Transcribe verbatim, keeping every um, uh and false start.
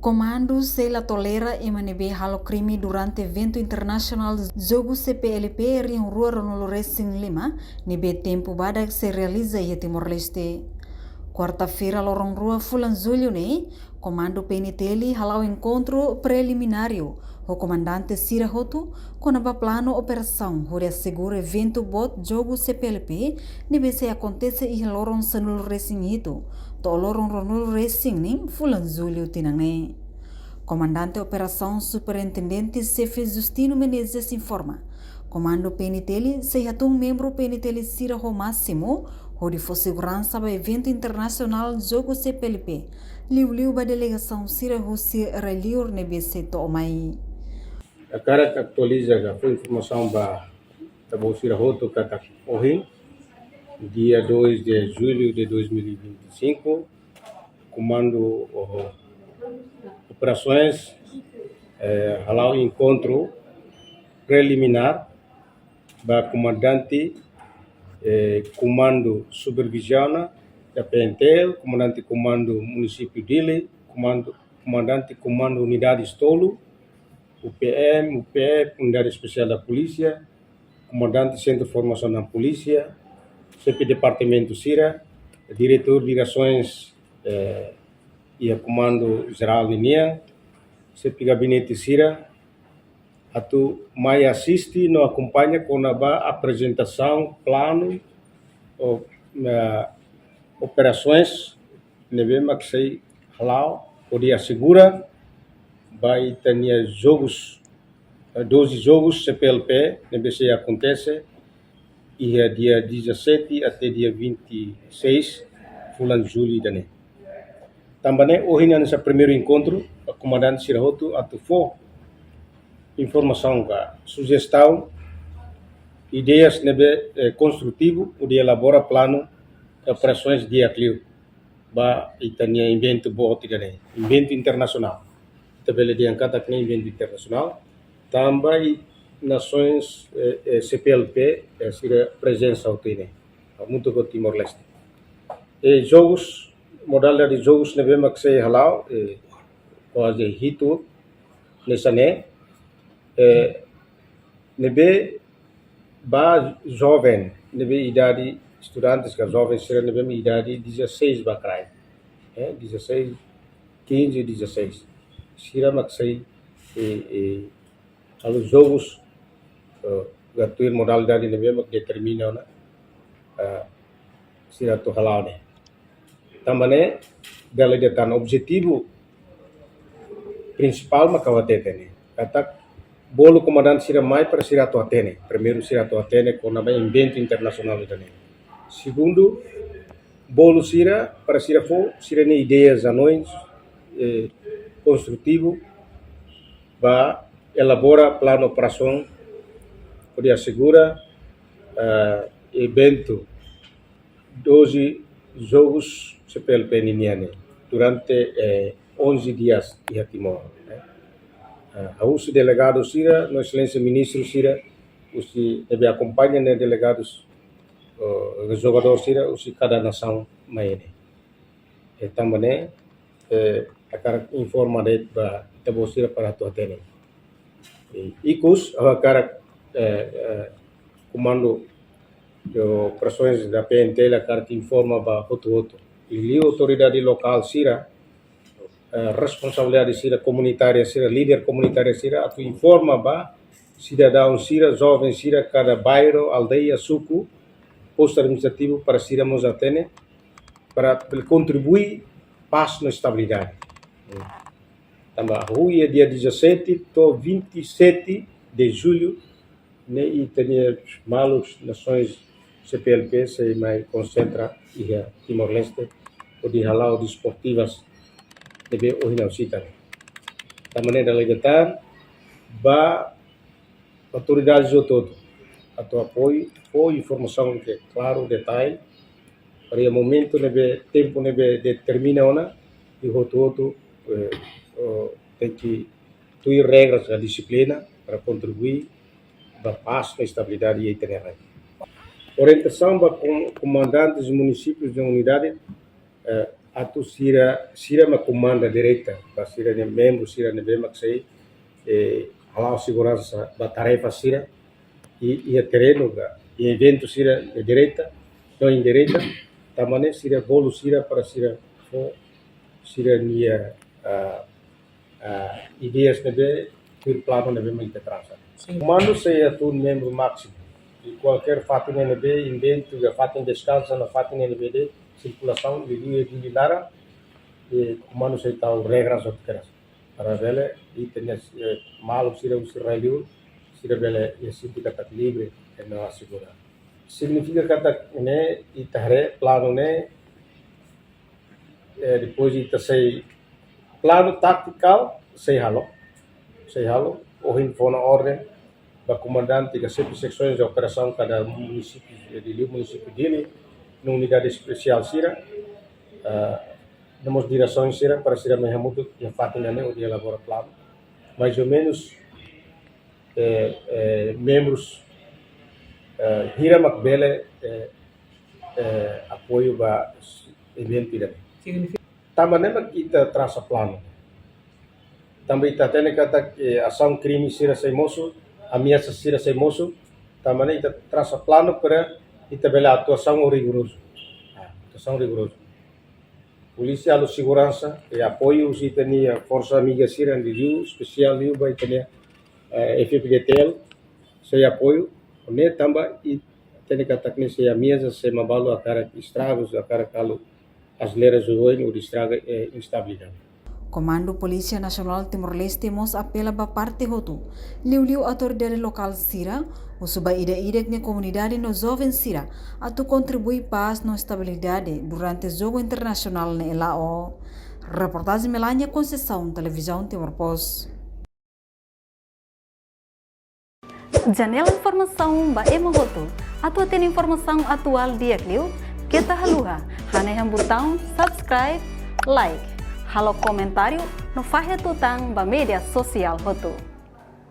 Komandu sei la tolera ema ne'ebé halo krime durante eventu internasionál Jogu C P L P rihun rua ruanulu resin lima, ne'ebé tempu badak sei realiza iha Timor-Leste. Kuarta-feira, loron rua fulan Jullu ne'e, Komandu P N T L hala'o enkontru prelimináriu ho komandante sira hotu, kona-ba planu operasaun hodi asegura eventu boot Jogu C P L P ne'ebé sei akontese iha loron sanulu resin hitu to'o loron ruanulu resin neen fulan Jullu tinan ne'e. Komandante Operasaun Superintendente Xefe Justino Menezes informa, Komandu P N T L sei hatún membru P N T L sira ho másimu hodi fó seguransa ba eventu internasionál Jogu C P L P, liuliu ba delegasaun sira husi rai-liur ne'ebé sei to'o mai. Hakarak atualiza ka fó informasaun ba ita-boot sira hotu katak ohin, dia dois de julho de dois mil e vinte e cinco, Komandu, oh, Operasoens, eh, hala'o enkontru preliminár ba komandante, eh, Komandu Superviziona da P N T L, komandante Komandu Munisípiu Dili, komandu, komandante Komandu Unidades tolu, U P M, U P F, Unidade Espesiál da Polísia, komandante Sentru Formasaun Polísia, xefe departamentu sira, diretór diresoens, eh, iha Komandu Jerál ninian, xefe gabinete sira, atu mai asiste no akompaña kona-ba aprezentasaun planu, o, eh, operasoens ne'ebé mak sei hala'o hodi asegura ba ita-nia jogus, eh, doze jogus C P L P ne'ebé sei akontese iha dia dezassete até dia vinte e seis fulan Jullu ida-ne'e. Tanba ne'e, ohin hanesan primeiru enkontru, komandante sira hotu atu fó informasaun ka sujestaun, ideias ne'ebé, eh, konstrutivu hodi elabora planu operasoens di'ak liu ba ita-nia eventu boot ida-ne'e, eventu internasionál. Ita bele dehan katak ne'e eventu internasionál, tanba nasoens, eh, eh, C P L P, eh, sira prezensa hotu iha ne'e, hamutuk ho Timor-Leste. Eh, jogus, modalidade jogus ne'ebé mak sei hala'o, eh, kuaze hitu hanesan ne'e, eh, ne'ebé ba joven, ne'ebé idade estudantes ka joven sira ne'ebé idade dezasseis ba kraik. Eh, dezasseis, quinze, dezasseis. Sira mak sei, eh, eh, halo jogus, eh, ka tuir modalidade ne'ebé mak determina ona, eh, sira atu hala'o ne'e. Tanba ne'e, dala ida tan objetivu prinsipál mak ha'u hatete ne'e. Katak bolu komandante sira mai para sira atu hatene. Primeiru sira atu hatene kona-ba eventu internasionál ida-ne'e. Segundu, bolu sira para sira fó sira-nia ideias, hanoin, eh, konstrutivu ba elabora planu operasaun hodi asegura, eh, eventu doze jogus C P L P ninian ne'e durante, eh, onze dias iha Timor, eh. Eh, ha'u husu delegadu sira, no exelénsia ministru sira, husi ne'ebé akompaña ne'e delegadus, eh, jogadór sira, husi kada nasaun mai ne'e. Eh, tanba ne'e, eh, hakarak informa de'it ba ita-boot sira para atu hatene. Eh, ikus, ha'u hakarak, eh, eh, komandu de operasoens da P N T L hakarak informa ba hotu-hotu. Liuliu autoridade lokál sira, eh, responsabilidade sira komunitária sira, líder komunitária sira, atu informa ba sidadaun sira, joven sira, kada bairru, aldeia, suku, postu administrativu para sira mós hatene, para bele kontribui pás no estabilidade. Tanba hahú iha dia dezassete to'o vinte e sete de julho, ne'e ita-nia maluk nasoens C P L P sei mai konsentra iha Timor-Leste, hodi hala'o desportivas ne'ebé ohin ha'u sita ne'e. Tanba ne'e dala ida tan, ba autoridades hotu-hotu atu apoiu, fó informasaun ke klaru, detalle, para iha momentu ne'ebé, tempu ne'ebé determina ona, i hotu-hotu, eh, oh, tenke tuir regras da dixiplina para kontribui ba pás no estabilidade iha ita-nia rai. Orientasaun ba kom-, komandantes munisípius no unidade, eh, atu sira, sira mak komanda direta ba sira-nia membru sira ne'ebé mak sei, eh, hala'o seguransa ba tarefa sira, i, iha terrenu ka, iha eventu sira direta no indireta, tanba ne'e sira bolu sira para sira fó sira-nia, ah, ah, ideias ne'ebé, tuir planu ne'ebé mak ita trasa. Sin. Komandu sei atu membru másimu. I kualkér fatin ne'ebé, eventu ka fatin deskansa no fatin ne'ebé de'it sirkulasaun, liuliu iha Dili laran, i komandu sei tau regras hotu kedas. Para bele, ita-nia, eh, maluk sira husi rai-li'ur, sira bele, eh, sente katak livre, eh, no asegura. Signifika katak ne'e, ita haree planu ne'e, eh, depois ita sei, planu tátiku sei halo, sei halo, ohin fó ona orden ba komandante ka xefe seksaun de operasaun kada munisípiu, eh, Dili, munisípiu Dili, no unidade espesiál sira, eh, no mós diresaun sira para sira mai hamutuk iha fatin ne'e hodi elabora planu. Mais ou menus, eh, eh, membrus, eh, hira mak bele, eh, eh, apoiu ba eventu ida-ne'e. Signifika. Tanba ne'e mak ita trasa planu. Tanba ita hatene katak, eh, asaun krime sira sei mosu, ameasa sira sei mosu, tanba ne'e ita trasa planu para ita bele atuasaun rigorozu. Ah, atuasaun rigorozu. Polísia halo seguransa, eh, apoiu husi ita-nia forsa amiga sira liuliu, espesiál liu ba ita-nia, eh, F F D T L, sei apoiu, ne'e tanba ita hatene katak ne'e sei ameasa, sei ema balu hakarak estragus, hakarak halo aselera joven hodi estraga, eh, estabilidade. Komandu Polísia Nasionál Timor-Leste mós apela ba parte hotu, liuliu autoridade lokál sira, husu ba ida-idak nia komunidade no joven sira, atu kontribui pás no estabilidade durante jogu internasionál ne'e la'o. Reportajen Melania Conceição, Televizaun Timor Post. Janela informasaun ba ema hotu. Atu hatene informasaun atuál di'ak liu, keta haluha hanehan butaun subscribe, like, halo komentáriu no fahe tutan ba média sosiál hotu.